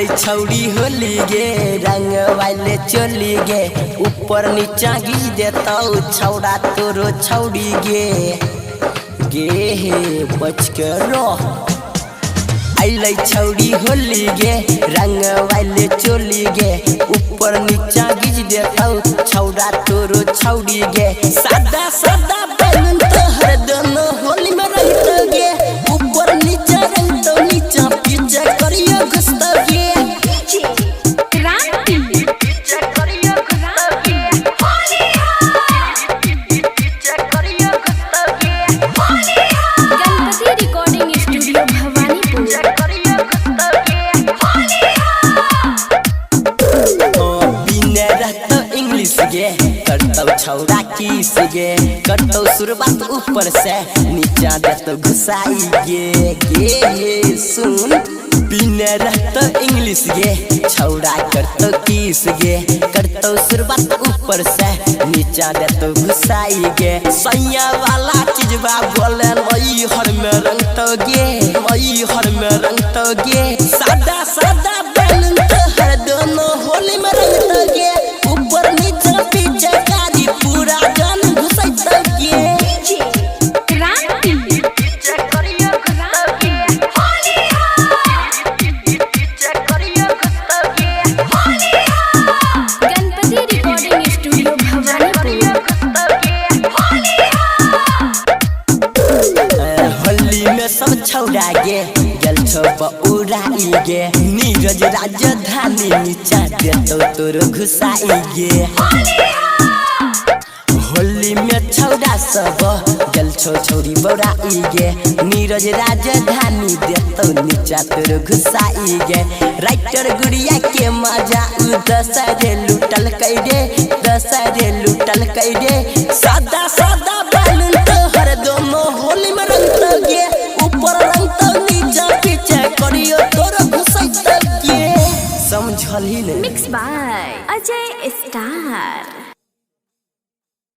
अइलै छौड़ी होली गे रंग वाले चोली गे ऊपर नीचा घिच देतौ छौड़ा तोरो छौड़ी गे गे हे बच के रह। अइलै छौड़ी होली गे रंग वाले चोली गे ऊपर नीचा घिच देतौ छौड़ा तोरो छौड़ी गे सादा सादा बैलून तोहर दोनों होली में रंगतौ गे ऊपर नीचा रंगतौ नीचा पीछे करियो घुसतौ गे क्रांति पीछे करियो घुसतौ गे पीछे करियो घुसतौ गे गणपति रिकॉर्डिंग स्टूडियो भवानीपुर। करियो घुसतौ गे बिने रहतौ इंग्लिश गे करतौ छौड़ा किस गे करतौ शुरुआत ऊपर से नीचा देतौ घुसाई गे गे हे सुन बिने रहतौ इंग्लिश गे छौड़ा करतौ किस गे करतौ शुरुआत ऊपर से नीचा देतौ घुसाई गे सैया वाला चीजबा बोले मई हर में रंगतौ गे मई हर में रंगतौ गे सादा सादा बैलून तोहर दोनों होली में रंगतौ गे ऊपर नीचा पीछे कारी पूरा जान घुसैतौ गे क्रांति पीछे करियो घुसतौ गे पीछे करियो घुसतौ गे गणपति रिकॉर्डिंग स्टूडियो भवानीपुर। होली में सब छौड़ा गे गेल छौ बौराई गे नीरज राजधानी नीचा देतौ तोरो घुसाई गे होली में छौड़ा सब गेल छौ छौरी बौराई गे नीरज राजधानी देतौ नीचा तोरो घुसाई गे राइटर गुड़िया के मजा उ दसरे लूटल रे दसरे लूटल रे सादा सादा बैलून तोहर दोनों होली में रंगतौ गे ऊपर रंगतौ नीचा पीछे करियो तोरो घुसैतौ गे समझलही ने। Mix by Ajay star.